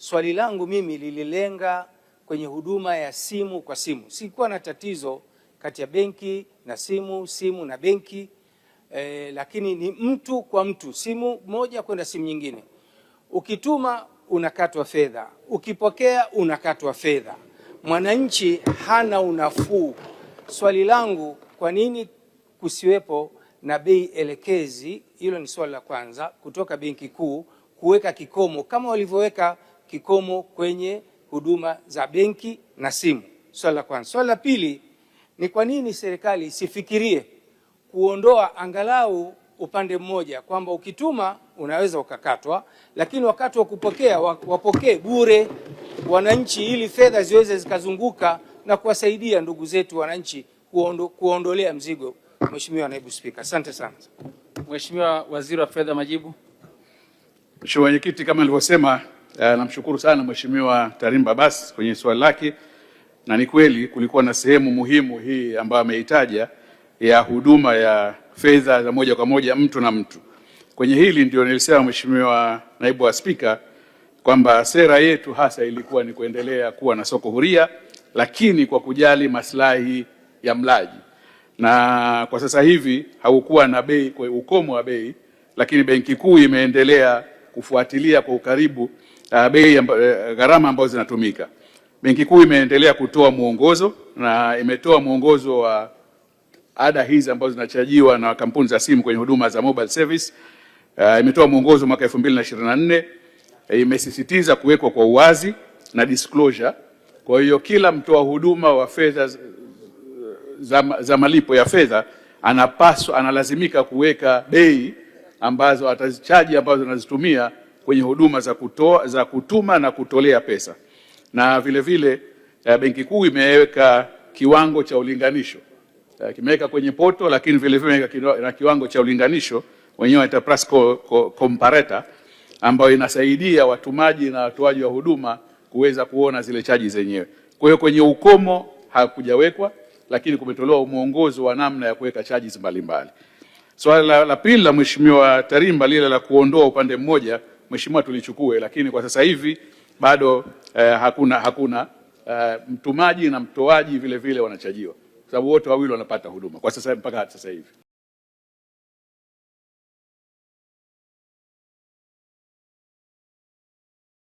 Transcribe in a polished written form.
Swali langu mimi lililenga kwenye huduma ya simu kwa simu. Sikuwa na tatizo kati ya benki na simu, simu na benki lakini ni mtu kwa mtu, simu moja kwenda simu nyingine. Ukituma unakatwa fedha, ukipokea unakatwa fedha. Mwananchi hana unafuu. Swali langu, kwa nini kusiwepo na bei elekezi? Hilo ni swali la kwanza, kutoka Benki Kuu kuweka kikomo kama walivyoweka kikomo kwenye huduma za benki na simu. Swali la kwanza. Swali la pili ni kwa nini serikali isifikirie kuondoa angalau upande mmoja, kwamba ukituma unaweza ukakatwa, lakini wakati wa kupokea wapokee bure wananchi, ili fedha ziweze zikazunguka na kuwasaidia ndugu zetu wananchi kuondolea mzigo. Mheshimiwa Naibu Spika, asante sana. Mheshimiwa Waziri wa Fedha, majibu. Mheshimiwa Mwenyekiti, kama nilivyosema, namshukuru sana Mheshimiwa Tarimba Abbas kwenye swali lake, na ni kweli kulikuwa na sehemu muhimu hii ambayo ameitaja ya huduma ya fedha za moja kwa moja mtu na mtu. Kwenye hili ndio nilisema, Mheshimiwa Naibu wa Spika, kwamba sera yetu hasa ilikuwa ni kuendelea kuwa na soko huria, lakini kwa kujali maslahi ya mlaji, na kwa sasa hivi haukuwa na bei kwa ukomo wa bei, lakini Benki Kuu imeendelea kufuatilia kwa ukaribu bei gharama ambazo zinatumika. Benki Kuu imeendelea kutoa mwongozo na imetoa mwongozo wa ada hizi ambazo zinachajiwa na kampuni za simu kwenye huduma za mobile service. Imetoa mwongozo mwaka 2024, imesisitiza kuwekwa kwa uwazi na disclosure. Kwa hiyo kila mtoa huduma wa fedha za malipo ya fedha anapaswa, analazimika kuweka bei ambazo atazichaji ambazo anazitumia kwenye huduma za kutoa, za kutuma na kutolea pesa. Na vile vile Benki Kuu imeweka kiwango cha ulinganisho, kimeweka kwenye portal, lakini vile vile imeweka na kiwango cha ulinganisho, wenyewe wanaita price comparator, ambayo inasaidia watumaji na watoaji wa huduma kuweza kuona zile chaji zenyewe. Kwa hiyo kwenye ukomo hakujawekwa, lakini kumetolewa mwongozo wa namna ya kuweka charges mbalimbali. Swala la pili la Mheshimiwa Tarimba lile la kuondoa upande mmoja, Mheshimiwa, tulichukue, lakini kwa sasa hivi bado hakuna mtumaji na mtoaji vile vile wanachajiwa, kwa sababu wote wawili wanapata huduma kwa sasa mpaka sasa hivi.